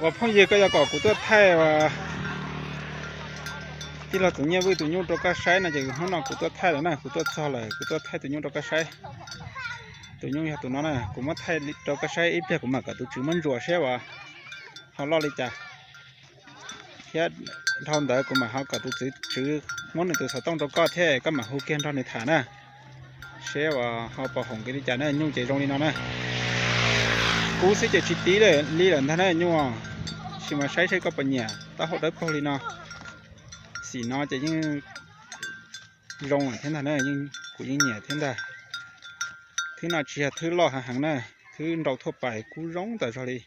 Ua phooj ywg, koj yuav kom kuv tuaj thaij tij laug Txoov Nyiaj Vwj tus nyuj rau koj saib no ces hnub no kuv tuaj thaij lawm na, kuv tuaj txog lawm, kuv tuaj thaij tus nyuj rau koj saib. Tus nyuj yog tus no na, kuv muab thaij rau koj saib ib pliag kuv mam kom tus tswv muab ntsuas seb uas ho loj li cas. Thiab dhau ntawd kuv mam ho kom tus tswv, tswv muab nws tus xov tooj rau koj thiab koj mam hu kiag nrog nws tham na. Seb uas ho pom hoom kev li cas na, nyuj ces zoo li no na. Kub xwb ces tsis tib li lawm ntag na nyuj, tab sis mas saib seb koj puas nyiam, taub hau dawb paug li no. Xim no ces yeej zoo lawm thiab ntag na, kuv yeej nyiam thiab ntag. Thwb no tsis yog thwb loj heev heev na, thwb nrau thuaj pais kub zoo tas zog li.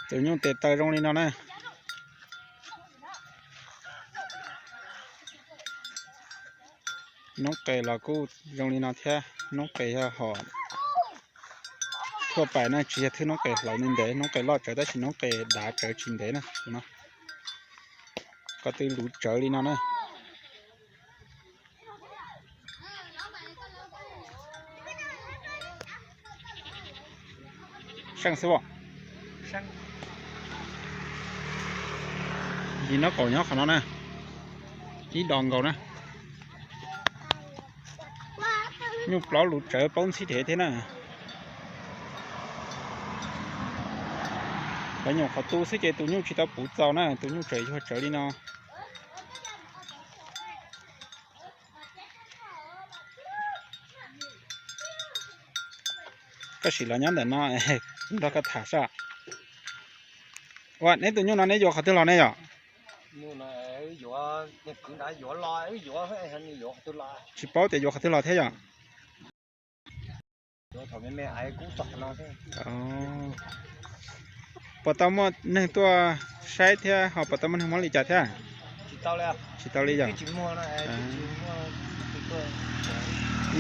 Tus nyuj tes taw zoo li no na. Noob qes los kuj zoo li no thiab, noob qes yog hom thuaj pais na, tsis yog thwb noob qes hlauv ntev ntev, noob qes loj tsawv tab sis noob qes dav tsawv tsis ntev na tus no. Ko tw luv tsawv li no na. Seej xwb as. Yim noob qaum nyob qhov no na, ib dos nkaus na. Nyuj plaub lus tsawv paub ntxhib dhev thiab na. Lawv nyuam qhuav tu xwb ces tus nyuj tsis tau puv txaus na, tus nyuj tseem yuag tsawv li no. Koj sim los nyob ntawm no, nrog koj tham saib. Ua neb tus nyuj no neb yuav qhov twg los ne yom? Tsis paub tias yuav qhov twg los thiab yom? Puas tau muaj neeg tuaj saib thiab ho puas tau muaj neeg muab li cas thiab? Tsis tau li yom?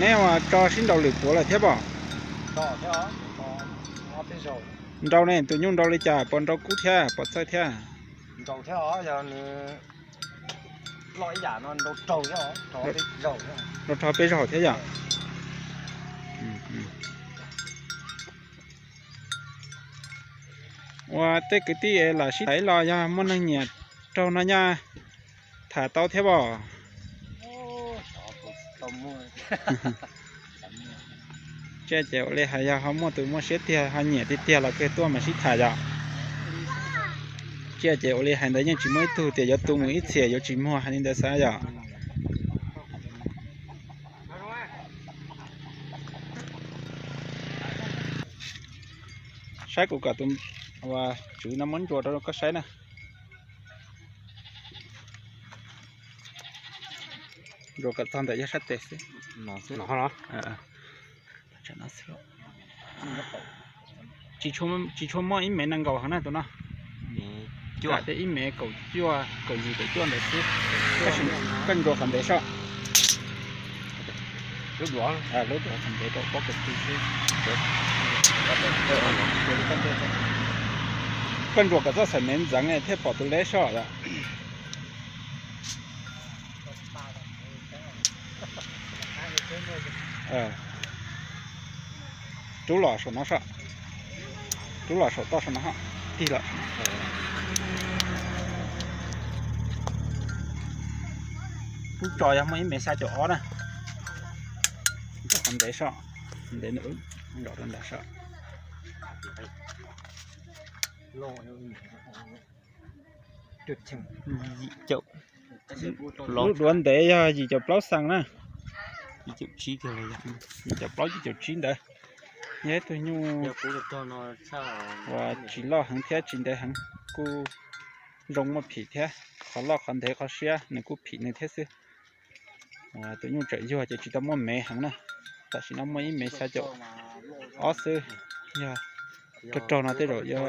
Neb ua tso sib nraus lwm puav lawm thiab pom? Nrau ne, tus nyuj nrau li cas, puas nrau kub thiab puas txawj thiab? Nrau raug peb zaug thiab yom? Ua tej kwv tij es lam sib tham los yog muaj neeg nyiam raug no nyaj tham tau thiab pom? Tsiaj ces ua li hais yog ho muaj tus muaj siab tiag ho nyiam tiag tiag los kawg tuaj mas sib tham yom. Tsiaj ces ua li hais ntawd yeej tsis muaj ib tug tias yuav tu mus ib txhia yuav tsis muag hais li ntawd xav yom. Saib kuv kom tus tswv no muab ntsuas rau koj saib na. Ntsuas kom txog ntawm yog sab tes xwb. Tsis tshua muaj ib mev nees nkaum heev na tus no. Ib mev kaum cuaj, kaum yim kaum cuaj ntawd xwb. Koj ntsuas qhov ntev soj. Lub duav qhov ntev rau pob kws xwb. Koj ntsuas kom txoj xaim mev ntxeev thiaj pom tus leb soj yom. Rub los saum no soj. Rub los saum toj saum no, tig los. Lub tso yog muaj ib mev xya caum ob na. Qhov ntev soj, ntev nram soj. Lub duav ntev yog yim caum plaub xees na. Yim caum plaub yim caum tsib ntawd. Yog ib tug nyuj uas tsis loj heev thiab tsis ntev heev, kuj zoo muaj phim thiab. Qhov loj qhov ntev qhov siab nws kuj phim nws thiab xwb. Tus nyuj tseem yuag ces tsis tau muaj mev heev na. Tam sim no muaj ib mev xya caum ob xwb. Yog raug raug no tej zaum yuav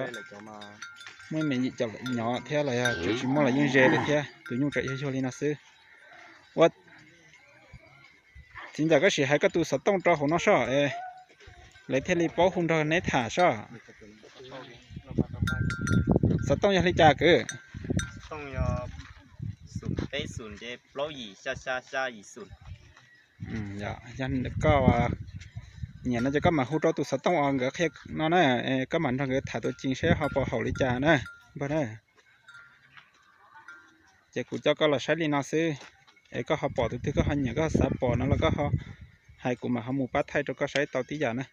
muaj ib mev yim caum nyob thiab los yog tseem tsis muaj los yeej ze li thiab. Tus nyuj tseem yuag yuag li no xwb. Ua txiv ntxawm, koj sim hais koj tus xov tooj rau hauv no soj, lawv thiaj li paub hu nrog neb tham soj. Xov tooj yog li cas kwv? Peb xus nce plaub yim xya xya xya yim xus. Yog koj nyiam no ces koj mam hu rau tus xov tooj uas nkawd qhia no na, koj mam nrog nkawd tham tuaj ceev seb ho puas haum li cas na, npawg na. Ces kuv coj koj los saib li no xwb, es koj ho pom tus twg koj ho nyiam koj ho xav pom no los koj ho hais kuv mam ho mus pab thaij rau koj saib tau tib yam na.